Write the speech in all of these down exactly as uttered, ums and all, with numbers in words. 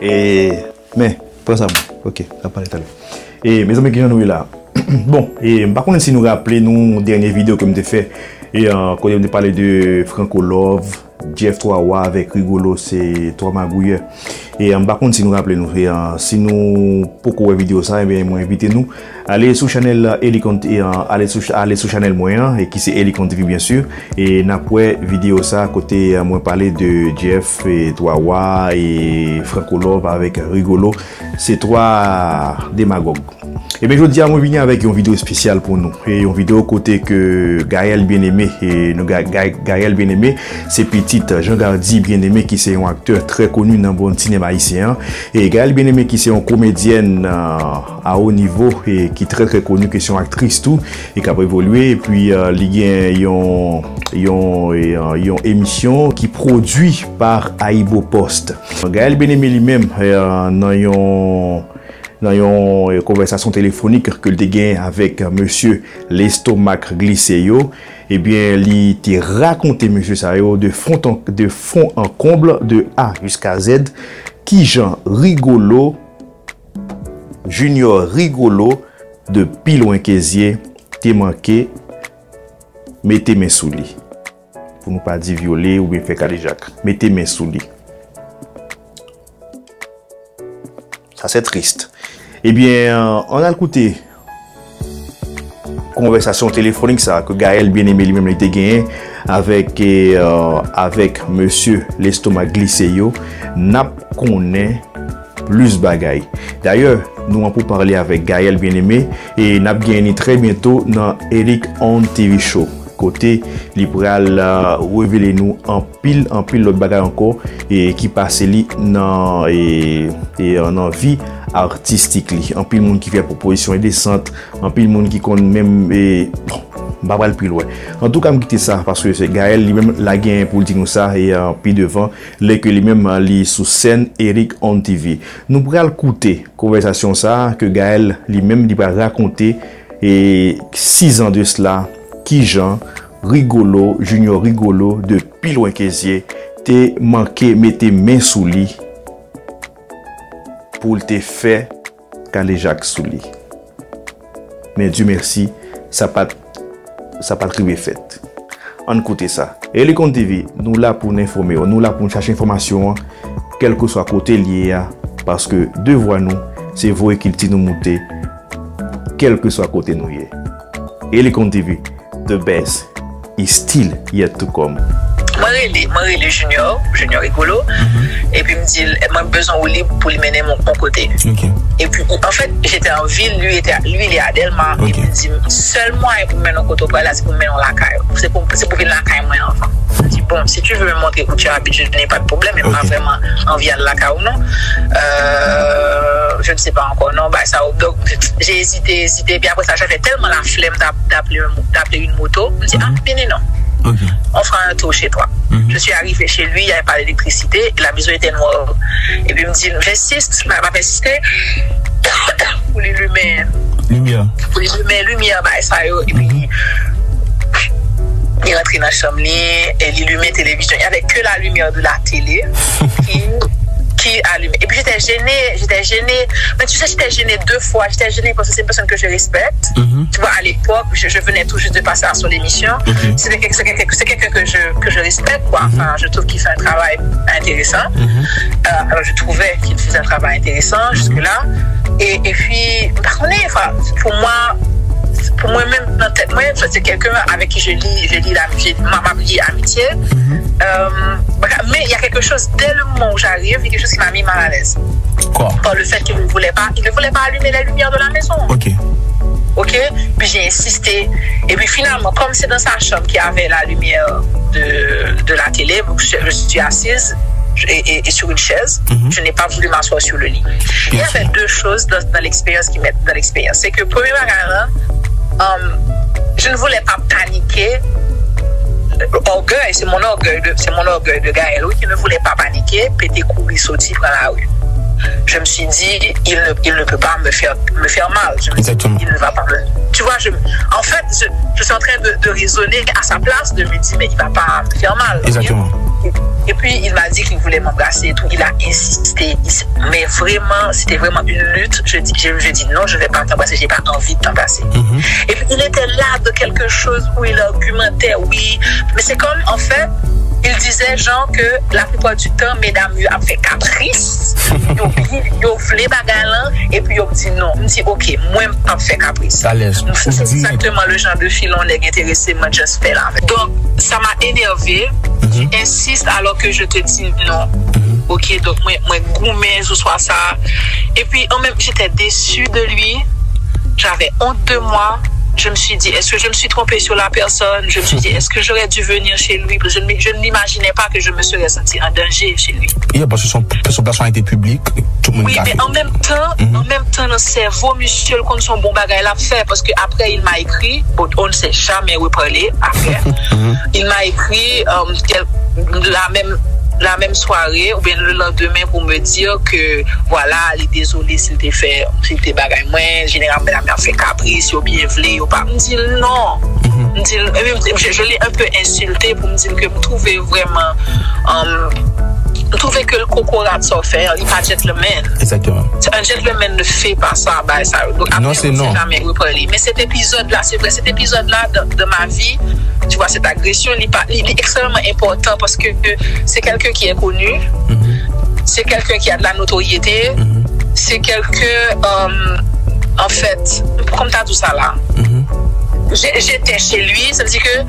E, men, pran sa mwen. Ok, n ap pale talè. E, mezanmi, kijan nou ye la? Bon, e, m pa konnen si nou raple nou dènye videyo ke m te fè, e, an, kote m te pale de Franco Love, Jeff Twa Wa avèk Rigolo, se twa magouyè. E, an, m pa konn si nou raple nou, e, an, si nou poko wè videyo sa, ebyen, mwen envite nou ale sou chanèl Elikon, e, an, ale sou, ale sou chanèl mwen an, e ki se Elikon T V, byen si. E n ap wè videyo sa kote, e, mwen pale de Jeff, e, Twa Wa, e Franco Love avèk Rigolo. Se twa demagòg. Ebyen, jodi a, mwen vini avèk yon videyo espesyal pou nou. E yon videyo kote ke Gaël Bien-Aimé, e nou Ga-, Ga-, Gaël Bien-Aimé, se pitit Jean Gardy Bien-Aimé, ki se yon aktè trè koni nan mond sinema ayisyen an. E Gaël Bien-Aimé, ki se yon komedyèn, euh, a wo nivo, e ki trè, trè koni, ke se yon aktris tou, e k ap evolye. Epi, euh, li gen yon, yon, e, euh, yon emisyon ki pwodui pa AyiboPost. Gaël Bien-Aimé li menm, e, nan yon, nan yon, e, konvèsasyon telefonik ke l te gen avèk mesye Lestomak Glise yo, ebyen, li te rakonte mesye sa yo de fon an, de fon an konb, de A jiska Z, kijan Rigolo, Junior Rigolo, de pi lwen ke zye, te manke mete men sou li. Pou nou pa di vyole oubyen fè kadejak. Mete men sou li. Sa se trist. Ebyen, ann al koute konvèsasyon telefonik sa ke Gaël Bien-Aimé li menm li te genyen avèk, e, euh, avèk mesye Lestomak Glise yo, n ap konnen plis bagay. Dayè, nou an pou pale avèk Gaël Bien-Aimé e n ap genyen li trè byento nan Elik on T V Show, kote li pral, euh, revele nou anpil, anpil lòt bagay ankò, e ki pase li nan, e, e, nan vi atistik li. Anpil moun ki fè pwopozisyon endesant, anpil moun ki konn menm, e, bon, m pa pral pi lwen. Antouka, m kite sa, paske se Gaël li menm, l a gen pou l di nou sa, e, euh, pi devan, lè ke li menm, euh, li sou sèn Elik on T V. Nou pral koute konvèsasyon sa a ke Gaël li menm li pral rakonte, e, sis an de sila, kijan Rigolo, Junior Rigolo, de pi lwen ke zye, te manke mete men sou li pou l te fè kadejak sou li. Men Dye mèsi, sa pa t, sa pa t rive fèt. Ann koute sa. Elikon T V, nou la pou n enfòme w, nou la pou n chache enfòmasyon an, kèlkeswa kote l ye a, paske devwa nou, se voye kilti nou moute, kèlkeswa kote nou ye. Elikon T V, the best is still yet to come. Mwen rele, mwen rele Junior, Junior Rigolo. Epi m di l, mwen bezwen w lib pou li mennen m yon kote. Ok. Epi, an fèt, j'étais en ville, lui était, lui, il est à Delma. Ok. Epi m di, sèl mwayen pou m mennen w kote w pral la, se pou m mennen w lakay ou. Se pou, se pou vin lakay mwen anvan. M di, bon, si tu veux me montrer où tu habites, je n'ai pas de problème, men m pa vrèman anvi al lakay ou non. Euh, je ne sais pas encore, non, bagay sa yo. Donk, j'ai hésité, hésité, epi apre sa, j'avais tellement la flemme d'a-, d'appeler un mo-, d'appeler une moto. M di, ah, vini non. Ok. On fera un tour chez toi. Je suis arrivée chez lui, il n'y avait pas d'électricité, la maison était noire. Epi m di, j'insiste, m ap ensiste pou li limen, limyè, pou li limen limyè, bagay sa yo. Epi li rantre nan chanm li, e li limen televizyon. Il y avait que la lumière de la télé qui, qui allumait. Et puis j'étais gênée, j'étais gênée. Mais tu sais, j'étais gênée deux fois. J'étais gênée parce que c'est une personne que je respecte. Tu vois, à l'époque, je, je venais tout juste de passer à son émission. Ok. C'était quel-, c'est quelqu'un, c'est quelqu'un que je, que je respecte, quoi. Enfin, je trouve qu'il fait un travail intéressant. Euh, alors, je trouvais qu'il faisait un travail intéressant jusque-là. E, epi, m pa konnen, enfin, pou mwen, pou mwen menm, nan tèt mwen, se kelken avèk ki je li, je li la, je, m ap li amitye. Euh, men il y a quelque chose, dès le moment où j'arrive, il y a quelque chose qui m'a mis mal à l'aise. Quoi? Par le fait qu'il ne voulait pas, il ne voulait pas allumer les lumières de la maison. Ok. Ok? Puis j'ai insisté. Et puis finalement, comme c'est dans sa chambre qu'il y avait la lumière de, de la télé, je, je suis assise et, et, et sur une chaise. Je n'ai pas voulu m'asseoir sur le lit. Il y avait deux choses dans, dans l'expérience qui m'est, dans l'expérience. C'est que premier bagay la, euh, je ne voulais pas paniquer. Orgueil, c'est mon orgueil de, c'est mon orgueil de Gaël, oui, qui ne voulait pas paniquer, pete kouri soti pran lari. Je me suis dit, il ne, il ne peut pas me faire, me faire mal. Je me suis dit, il ne va pas me, tu vois, je, en fait, je, je suis en train de, de raisonner à sa place, de me dire, mais il va pas me faire mal. Exactement. Et puis, il m'a dit qu'il voulait m'embrasser et tout. Il a insisté. Il s- mais vraiment, c'était vraiment une lutte. Je dis, je, je dis non, je ne vais pas t'embrasser. J'ai pas envie de t'embrasser. Et puis, il était là de quelque chose où il argumentait, oui. Mais c'est comme, en fait, il disait, genre, que la plupart du temps, medam yo ap fè kapris. Yo, yo vle bagay lan, epi yo di non. M di, ok, mwen, m p ap fè kapris. Alèz. C'est exactement le genre de filon nèg enterese mwen just fè la. Donc, ça m'a énervé. Tu insistes alors que je te dis non. Ok, donc moi, moi, goumen, je sois ça. Et puis, en même, j'étais déçue de lui. J'avais honte de moi. Je me suis dit, est-ce que je me suis trompée sur la personne? Je me suis dit, est-ce que j'aurais dû venir chez lui? Parce que je ne, je ne m'imaginais pas que je me serais sentie en danger chez lui. Yeah, paske se yon se yon plas ki te piblik, tout moun Oui, ka mais en même temps, en même temps, dans le cerveau, monsieur, le compte son bon bagay la fait, parce que après, il m'a écrit, bon, on ne s'est jamais reparlé après. Il m'a écrit euh, quel- la même la même soirée ou bien le lendemain pour me dire que voilà, il est désolé s'il te fait, s'il te bagay. Moi, généralement, la mère fait caprice, ou bien vle, ou pas. Me dit non. Me dit, et même, je, je l'ai un peu insulté pour me dire que me trouver vraiment, euh, me trouver que le cocorat ça fait, il pas gentleman. Exactement. Un gentleman ne fait pas ça, bah, ça. Donc, après, Non, c'est on s'est non. Jamais reparlé. Mais cet épisode-là, c'est vrai, cet épisode-là dans, dans ma vie, tu vois, cette agression, il est, pas- il est extrêmement important parce que c'est quelqu'un qui est connu, c'est quelqu'un qui a de la notoriété, c'est quelqu'un, euh, en fait, comme tu as dit ça là, j'ai- j'étais chez lui, ça veut dire que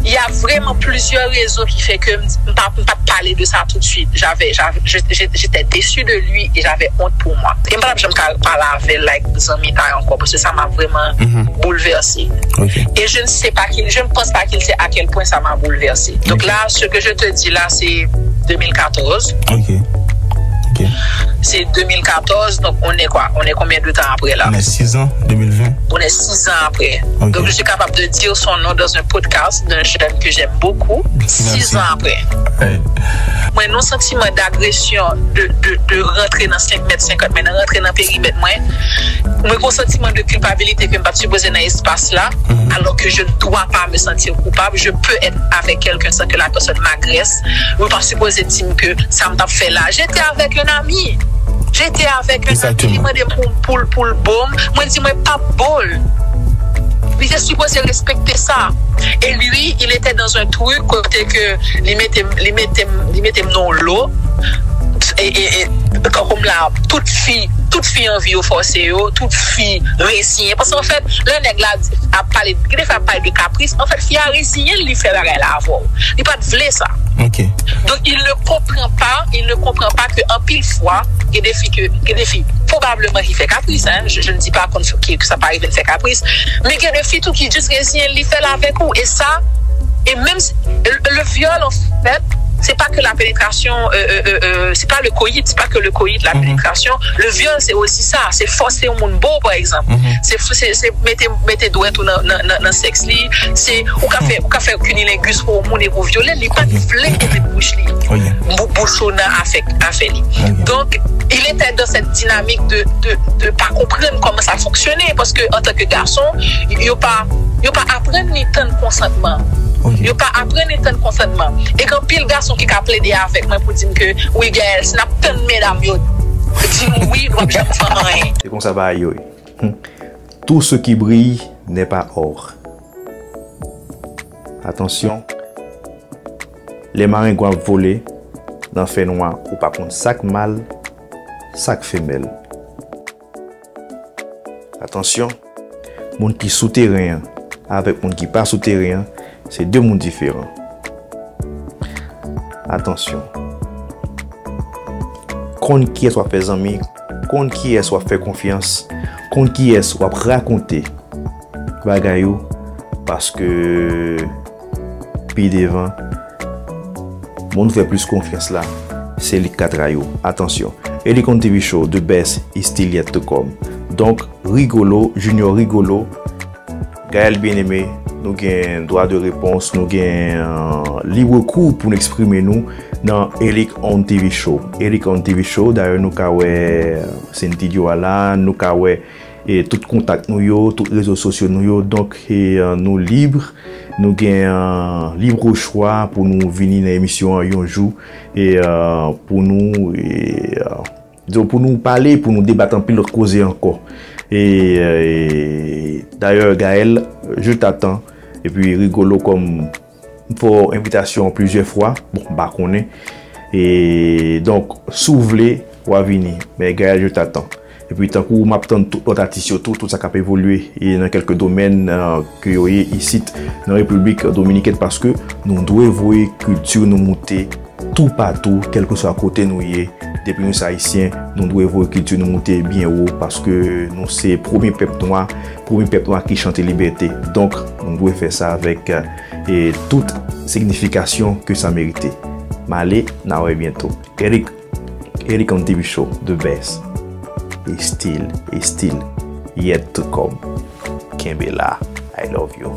il y a vraiment plusieurs raisons qui fait que m pa m pa t pale de sa tout de suite. J'avais, j'avais- je- je- j'étais déçue de lui et j'avais honte pour moi. Et m pa t ap janm ka pale avè l like zanmitay ankò, parce que ça m'a vraiment bouleversée. Ok. Et je ne sais pas qu'il, je ne pense pas qu'il sait à quel point ça m'a bouleversée. Donc là, ce que je te dis là, c'est deux mille quatorze. Ok. Ok. C'est deux mille quatorze, donc on est quoi? On est combien de temps après là? On est six ans, deux mille vingt. On est six ans après. Ok. Donc je suis capable de dire son nom dans un podcast d'un jeune que j'aime beaucoup. Six ans après. Ouais. Mwen nan santiman d'agression, de, de, de rentrer dans cinq mètres cinquante, mais rentrer dans périmètre mwen, mwen gon santiman de culpabilité que m pa t sipoze nan espace là, alors que je ne dois pas me sentir coupable. Je peux être avec quelqu'un sans que la personne m'agresse. Mwen pa sipoze di m ke sa m t ap fè la. J'étais avec un ami. J'étais avec un ami. Li mande m pou, pou, pou l bo m. Mwen di mwen p ap bo l. Li te sipoze respekte sa. Et lui, il était dans un truc kote ke li mete, li mete, li mete m nan lo. E, e, e, kòm la, tout fi, tout fi anvi yo fòse yo, tout fi reziyen. Paske anfèt, lè nèg la ap pale, gen de fwa ap pale de kapris, anfèt, fi a reziyen l, li fè bagay la avè w. Li pa t vle sa. Ok. Donc, il ne comprend pas, il ne comprend pas que anpil fwa, gen de fi ke, gen de fi, probablement ki fè kapris, hein, je, je ne dis pas qu'on, que, que ça pa rive fè kapris, men gen de fi tou ki just reziyen li fè l avèk ou, e sa, e menm si, le, le viol, en fait, c'est pas que la pénétration, euh, euh, euh, euh, c'est pas le coït, c'est pas que le coït, la pénétration, le viol, c'est aussi ça, c'est forcer yon moun bo, par exemple. C'est, c'est, c'est mete, mete dwèt ou nan, nan, nan, nan sèks li, se ou ka fè, ou ka fè kinilingus pou yon moun e pou vyole l, li pa t vle met bouch li, Ok. bou- bouch ou nan afè, afè li. Ok. Donc, il était dans cette dynamique de, de, de pa konprann kòman sa fonksyone, paske an tan ke gason, yo pa, yo pa aprann ni tann konsantman. Ok. Yo pa aprann ni tann konsantman. E gen anpil gason ki ka plede avèk mwen pou di m ke, wi, Gaëlle, si n ap tann medam yo di nou wi, nou p ap janm fè anyen. Se konsa bagay yo ye. Hmm. Tout ce qui brille n'est pas or. Atansyon. Lè marengwen ap vole nan fènwa, ou pa konn sa k mal, sa k femèl. Atansyon. Moun ki sou teren an avèk moun ki pa sou teren an, se de moun diferan. Atansyon. Konn kiyès w ap fè zanmi, konn kiyès w ap fè konfyans, konn kiyès w ap rakonte bagay ou, paske pi devan, moun ou fè plis konfyans la, se li k ka trayi w. Atansyon. Elik on T V Show, the best is still yet to come. Donk, Rigolo, Junior Rigolo, Gaëlle Bien-Aimé, nou gen dwa de repons, nou gen euh, libre kou pou n eksprime nou nan Elik on T V Show. Elik on T V Show, dayè nou ka wè Senn Tidyo a la, nou ka wè e tout kontak nou yo, tout rezo sosyo nou yo. Donk, e, euh, nou lib, Nou gen, euh, libre choix pou nou vini nan emisyon an yon jou e, euh, pou nou, e, euh, disons, pou nou pale, pou nou debat anpil lòt koze ankò. E, euh, e dayè, Gaël, je t'attends. Epi Rigolo, kòm m fè w envitasyon plizyè fwa, bon, m pa konnen. E donk, si w vle, w a vini. Men Gaël, je t'attends. Epi tankou m ap tann tout lòt atis yo tou, tout sa k ap evolye e nan kèlke domèn, euh, ke yo ye isit nan Repiblik Dominikèn, paske nou dwe voye kilti nou moute toupatou, kèlkeswa kote nou ye. Depi nou se Ayisyen, nou dwe voye kilti nou moute byen wo, paske nou se premye pèp nwa, premye pèp nwa ki chante libète. Donk, nou dwe fè sa avèk, euh, e tout signifikasyon ke sa merite. M ale, n a wè byento. Eric, Eric on T V Show, the best. Is still, is still yet to come. Kenbe la. I love you.